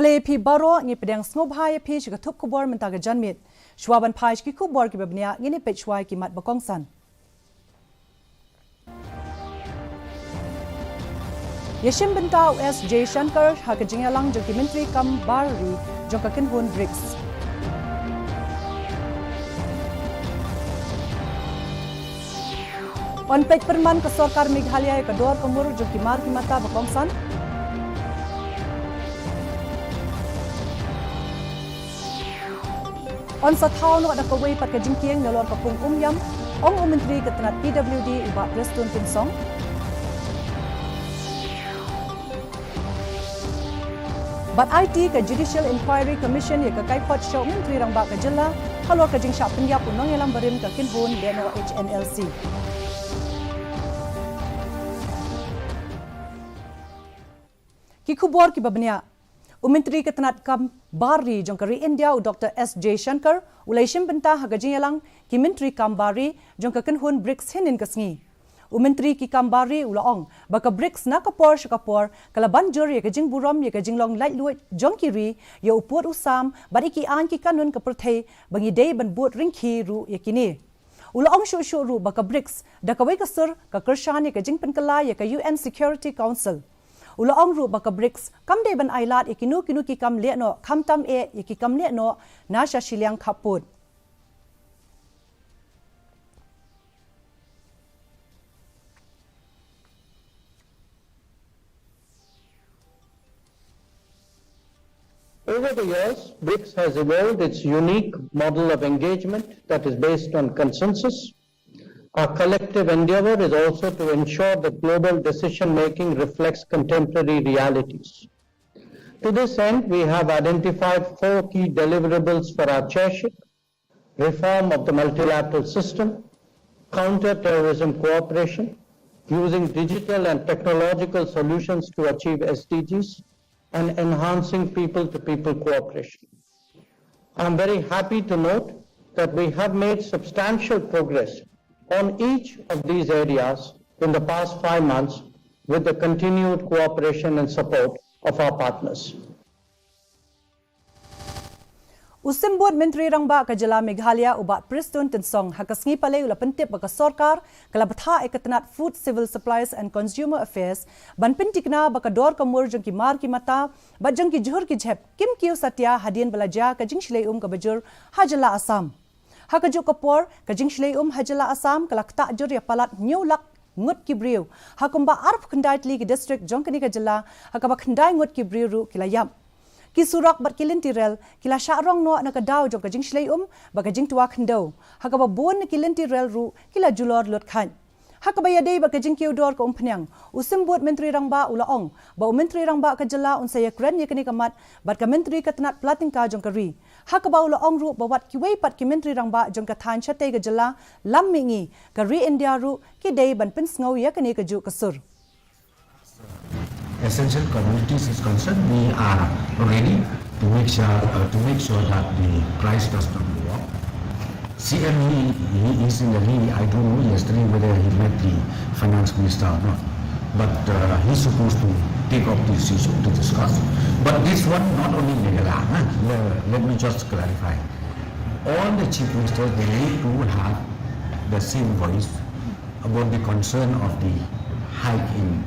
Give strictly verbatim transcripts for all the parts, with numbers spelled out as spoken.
Khublei phi baroh, ngi pdiang sngewbha ïa phi sha ka thup khubor mynta ka janmiet. Shuwa ban phai sha ki khubor kiba bniah, ngin ïa peit shuwa ïa ki mat ba kongsan. Ïashim bynta u S Jaishankar ha ka jingïalang jong ki myntri kam bar ri jong ka kynhun BRICS. Yn peit pyrman ka sorkar Meghalaya ïa ka dor ka mur jong ki mar ki mata ba kongsan. Yn sa thaw noh da kawei pat ka jingkieng nalor ka pung Umiam, ong u Myntri ka tnat P W D u Bah Prestone Tynsong. Bad aiti ka Judicial Inquiry Commission ïa ka kaiphod sha u Myntri Rangbah ka jylla halor ka jingshah pynïap u nongïalam barim ka kynhun lehnoh H N L C. Ki khubor kiba bniah. U Myntri ka tnat kam bar ri jong ka ri India u Doctor S Jaishankar u la ïashim bynta ha ka jingïalang ki myntri kam bar ri jong ka kynhun BRICS hynnin ka sngi. U Myntri ki kam bar ri u la ong ba ka BRICS na ka por sha ka por ka la ban jur ïa ka jingburom ïa ka jinglong laitluid jong ki ri, ïa u pud u sam bad ïa ki aiñ ki kanun ka pyrthei ba ngi dei ban bud ryngki ruh ïa kine. U la ong shuh shuh ruh ba ka BRICS da kawei ka sur ka kyrshan ïa ka jingpynkylla ïa ka U N Security Council. U la ong ruh ba ka BRICS kam dei ban ailad ïa kino kino ki kam lehnoh, khamtam eh ïa ki kam lehnoh na sha shiliang khappud. Over the years, BRICS has evolved its unique model of engagement that is based on consensus. Our collective endeavor is also to ensure that global decision-making reflects contemporary realities. To this end, we have identified four key deliverables for our chairship: reform of the multilateral system, counter-terrorism cooperation, using digital and technological solutions to achieve S D Gs, and enhancing people-to-people cooperation. I'm very happy to note that we have made substantial progress on each of these areas in the past five months with the continued cooperation and support of our partners. U Symbud Myntri Rangbah ka jylla Meghalaya u Bah Prestone Tynsong ha ka sngi Palei u la pyntip ba ka sorkar ka la bthah ïa ka tnat Food, Civil Supplies and Consumer Affairs ban pynthikna ba ka dor ka mur jong ki mar ki mata bad jong ki jhur ki jhep kim kiew satia hadien ba la jia ka jingshlei um kaba jur ha jylla Assam. Ha kajuh ka por, ka jingshlei um ha jylla Assam ka la ktah jur ïa palat hynñiew lak ngut ki briew ha kumba arphew khyndai tylli ki district jong kane ka jylla, ha kaba khyndai ngut ki briew ruh ki la ïap. Ki surok bad ki lynti rel ki la shah rong noh na ka daw jong ka jingshlei um bad ka jingtwa khyndew, ha kaba bun na ki lynti rel ruh ki la julor lut khaid. Ha kaba ïadei bad ka jingkiew dor ka umphniang, u Symbud Myntri Rangbah u la ong ba u Myntri Rangbah ka jylla un sa ïakren ïa kane ka mat bad ka Myntri ka tnat pla tyngka jong ka ri, ha kaba u la ong ruh ba wat kiwei pat ki Myntri Rangbah jong ka thaiñ shatei ka jylla lam mihngi ka ri India ruh ki dei ban pynsngew ïa kane kajuh ka sur. Essential commodities is concerned, we are ready to make sure, uh, to make sure that the price does not go up. C M, he, he is in Delhi. I don't know yesterday whether he met the finance minister or not. But, uh, he's supposed to take up this issue to discuss. But this one, not only Meghalaya, huh? Le-, let me just clarify. All the chief ministers, they need to have the same voice about the concern of the hike in,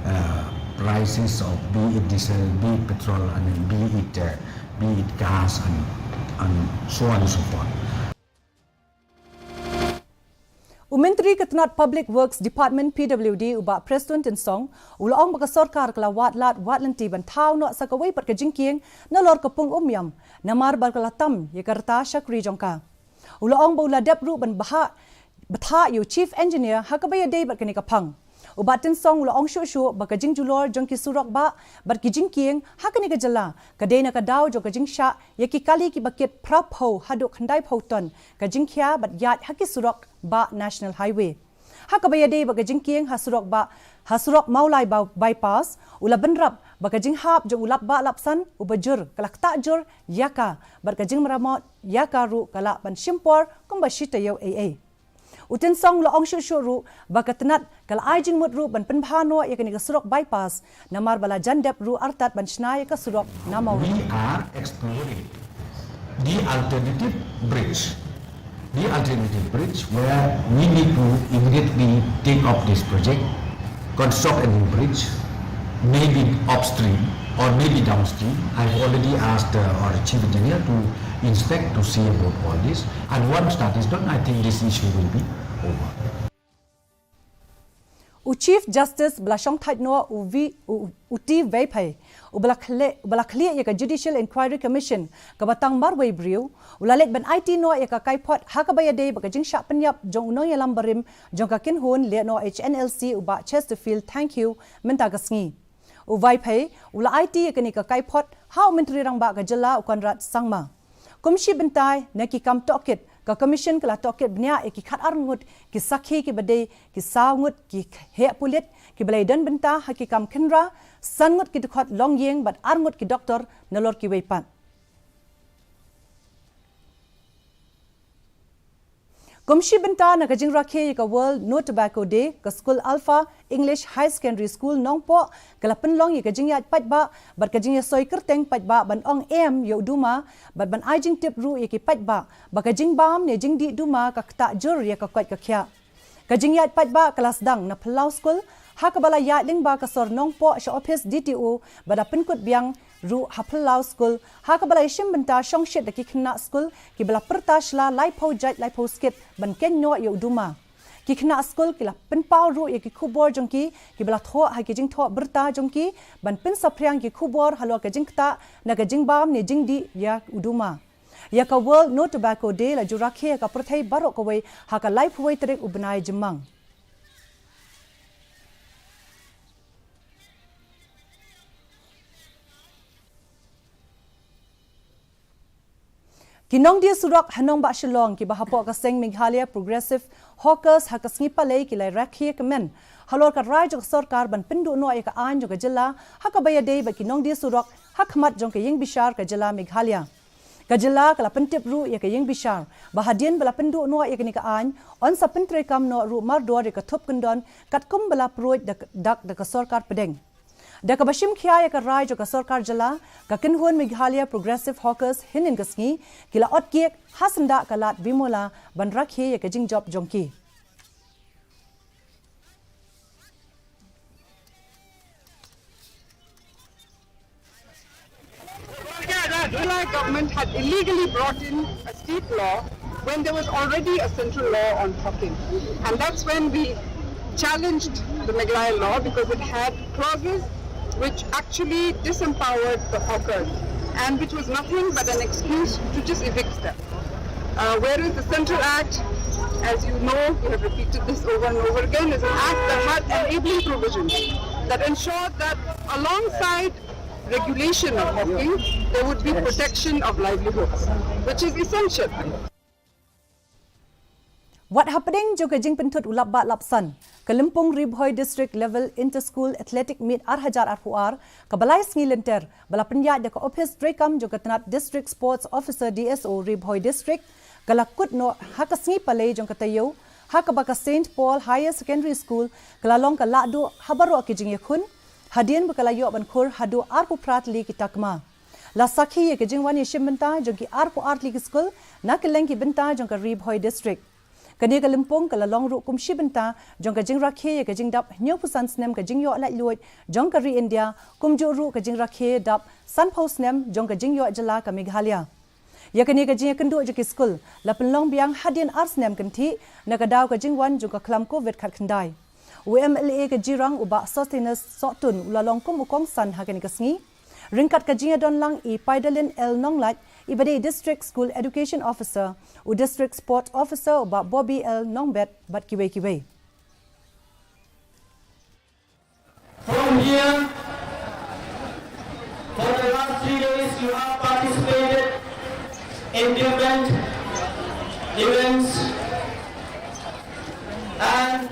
uh, prices of, be it diesel, be it petrol, I mean, be it, uh, be it gas and, and so on and so forth. U Myntri ka tnat Public Works Department, P W D, u Bah Prestone Tynsong, u la ong ba ka sorkar ka la wad lad wad lynti ban thaw noh sa kawei pat ka jingkieng nalor ka pung Umiam, namar ba ka la tam ïa ka rta shakri jong ka. U la ong ba u la dep ruh ban bha-, bthah ïa u Chief Engineer ha kaba ïadei bad kane ka phang. U Bah Tynsong u la ong shuh shuh ba ka jingjulor jong ki surok bah bad ki jingkieng ha kane ka jylla ka dei na ka daw jong ka jingshah ïa ki kali kiba kit phra phew haduh khyndai phew ton ka jingkhia bad ïaid ha ki surok bah National Highway. Ha kaba ïadei bad ka jingkieng ha surok bah, ha surok Mawlai By-, Bypass, u la bynrap ba ka jinghap jong u lap bah lap san uba jur ka la ktah jur ïa ka bad ka jingmaramot ïa ka ruh ka lah ban shim por kumba shi taïew ei ei. U Tynsong u la ong shuh shuh ruh ba ka tnat ka la ai jingmut ruh ban pynbha noh ïa kane ka surok bypass, namar ba la jan dep ruh artat ban shna ïa ka surok na Mawryngkneng. We are exploring the alternative bridge. The alternative bridge where we need to immediately take up this project, construct a new bridge, maybe upstream or maybe downstream. I've already asked uh, our chief engineer to inspect to see about all this. And once that is done, I think this issue will be over. U Chief Justice ba la shongthait noh u V, u, u T Vaiphei, uba la khleh, uba la khleh ïa ka Judicial Inquiry Commission kaba tang marwei briew, u la leit ban aiti noh ïa ka kaiphod ha kaba ïadei bad ka jingshah pynïap jong u nongïalam barim jong ka kynhun lehnoh H N L C u Bah Chesterfield Thangkhiew mynta ka sngi. U Vaiphei u la aiti ïa kane ka kaiphod ha u Myntri Rangbah ka jylla u Conrad Sangma. Kum shi bynta na ki kam tohkit, ka Commission ka la tohkit bniah ïa ki khatar ngut ki sakhi kiba dei ki saw ngut ki heh pulit kiba la ïadon bynta ha ki kam khynra, san ngut ki dkhot longïing bad ar ngut ki doktor nalor kiwei pat. Kum shi bynta na ka jingrakhe ïa ka World No Tobacco Day, ka skul Alpha English High Secondary School Nongpoh ka la pynlong ïa ka jingïaid paidbah bad ka jingïasoi kyrteng paidbah ban ong em ïa u duma bad ban ai jingtip ruh ïa ki paidbah ba ka jingbam ne jingdih duma ka ktah jur ïa ka koit ka khiah. Ka jingïaid paidbah ka la sdang na phyllaw skul ha kaba la ïaid lyngba ka sor Nongpoh sha ophis D T O bad la pynkut biang ruh ha phyllaw skul ha kaba la ïashim bynta shongshit da ki khynnah skul kiba la pyrta shla laiphew jait laiphew skit ban khein noh ïa u duma. Ki khynnah skul ki la pynpaw ruh ïa ki khubor jong ki kiba la thoh ha ki jingthoh byrta jong ki ban pynsaphriang ki khubor halor ka jingktah na ka jingbam ne jingdih ïa u duma. Ïa ka World No Tobacco Day la ju rakhe ha ka pyrthei baroh kawei ha ka laiphew wei tarik u bnai Jymmang. Ki nongdie surok ha nongbah Shillong kiba hapoh ka seng Meghalaya Progressive Hawkers ha ka sngi Palei ki la rakhe kmen halor ka rai jong ka sorkar ban pynduh noh ïa ka aiñ jong ka jylla ha kaba ïadei bad ki nongdie surok ha khmat jong ka ïingbishar ka jylla Meghalaya. Ka jylla ka la pyntip ruh ïa ka ïingbishar ba hadien ba la pynduh noh ïa kane ka aiñ, yn sa pyntreikam noh ruh mardor ïa ka thup kyndon katkum ba la pruid da, dak da ka sorkar pdeng. Da kaba shim khia ïa ka rai jong ka sorkar jylla, ka kynhun Meghalaya Progressive Hawkers hynnin ka sngi ki la ot kiek ha syndah ka lad Bimala ban rakhe ïa ka jingjop jong ki. July government had illegally brought in a state law when there was already a central law on hawking. And that's when we challenged the Meghalaya law because it had clauses which actually disempowered the hawkers and which was nothing but an excuse to just evict them. Uh, whereas the Central Act, as you know, we have repeated this over and over again, is an act that had enabling provisions that ensured that alongside regulation of hawking, there would be protection of livelihoods, which is essential. Wat hapdeng jong ka jingpynthut u lap bah lap san, ka Lympung Ri Bhoi District Level Inter-School Athletic Meet ar hajar arphew ar, kaba lai sngi lynter, ba la pynïaid da ka ophis treikam jong ka tnat District Sports Officer, D S O, Ri Bhoi District, ka la kut noh ha ka sngi Palei jong ka taïew, ha kaba ka Saint Paul Higher Secondary School ka la long ka lahduh ha baroh ki jingïakhun, hadien ba ka la ïoh ban khur haduh arphew phra tylli ki takma. La sakhi ïa ka jingwan ïashim bynta jong ki arphew ar tylli ki skul na kylleng ki bynta jong ka Ri Bhoi District. Kane ka lympung ka la long ruh kum shi bynta jong ka jingrakhe ïa ka jingdap hynñiewphew san snem ka jingïoh laitluid jong ka ri India, kumjuh ruh ka jingrakhe dap sanphew snem jong ka jingïoh jylla ka Meghalaya. Ïa kane ka jingïakynduh jong ki skul la pynlong biang hadien ar snem kynthih na ka daw ka jingwan jong ka khlam Covid khatkhyndai. U M L A ka Jirang u Bah Sosthenes Sohtun u la long kum u kongsan ha kane ka sngi. Ryngkat ka jingïadon lang i Paidalin L Nonglait, iba dei District School Education Officer, u District Sport Officer u Bah Bobby L Nongbet bad kiwei kiwei. From here, for the last three days, you have participated in different events, and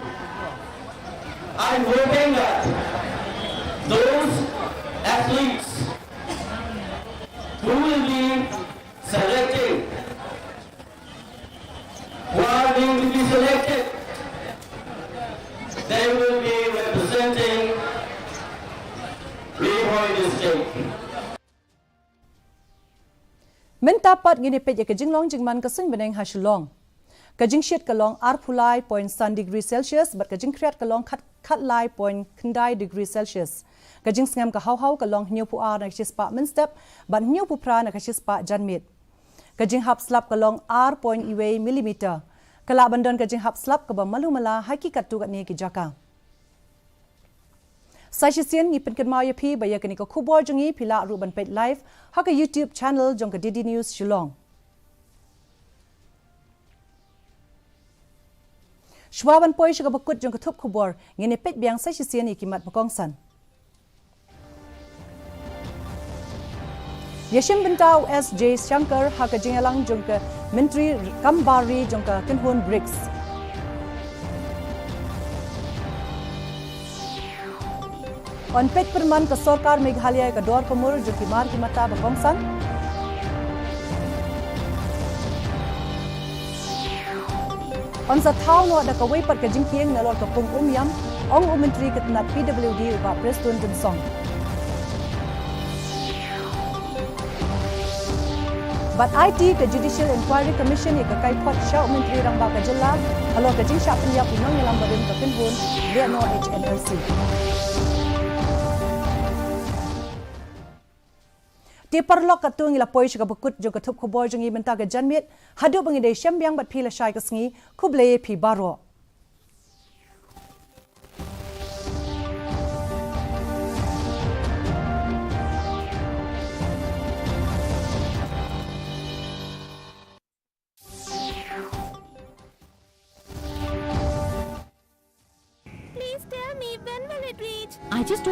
I'm hoping that those athletes who will be selecting, who are going to be Selected, they will be representing Ri Bhoi District. Mynta pat ngin ïa peit ïa ka jinglong jingman ka suiñ bneng ha Shillong. Ka jingshit ka long arphew lai point san degree Celsius bad ka jingkhriat ka long khat, khat lai point khyndai degree Celsius. Ka jingsngem ka haw haw ka long hynñiewphew ar na ka shispah mynstep bad hynñiewphew phra na ka shispah janmiet. Ka jinghap slap ka long ar point wei millimeter. Ka lah ban don ka jinghap slap kaba malu mala ha ki katto katne ki jaka. Sa shisien ngi pynkynmaw ïa phi ba ïa kane ka khubor jong ngi phi lah ruh ban peit live ha ka YouTube channel jong ka D D News Shillong. Shuwa ban poi sha kaba kut jong ka thup khubor, ngin ïa peit biang sa shisien ïa ki mat ba kongsan. Ïashim bynta u S Jaishankar ha ka jingïalang jong ka Myntri kam bar ri jong ka kynhun brics. Yn peit pyrman ka sorkar Meghalaya ïa ka dor ka mur jong ki mar ki mata ba kongsan. Yn sa thaw noh da kawei pat ka jingkieng nalor ka pung Umiam, ong u Myntri ka tnat P W D u Bah Prestone Tynsong. Bad aiti ka Judicial Inquiry Commission ïa ka kaiphod sha u Myntri Rangbah ka jylla halor ka jingshah pynïap u nongïalam barim ka kynhun lehnoh H N L C. Te paralok, katto ngi la poi sha kaba kut jong ka thup khubor jong ngi mynta ka janmiet. Haduh ba ngin ïadei shem biang bad phi lashai ka sngi, khublei ïa phi baroh. Please tell me, when will it reach? I just told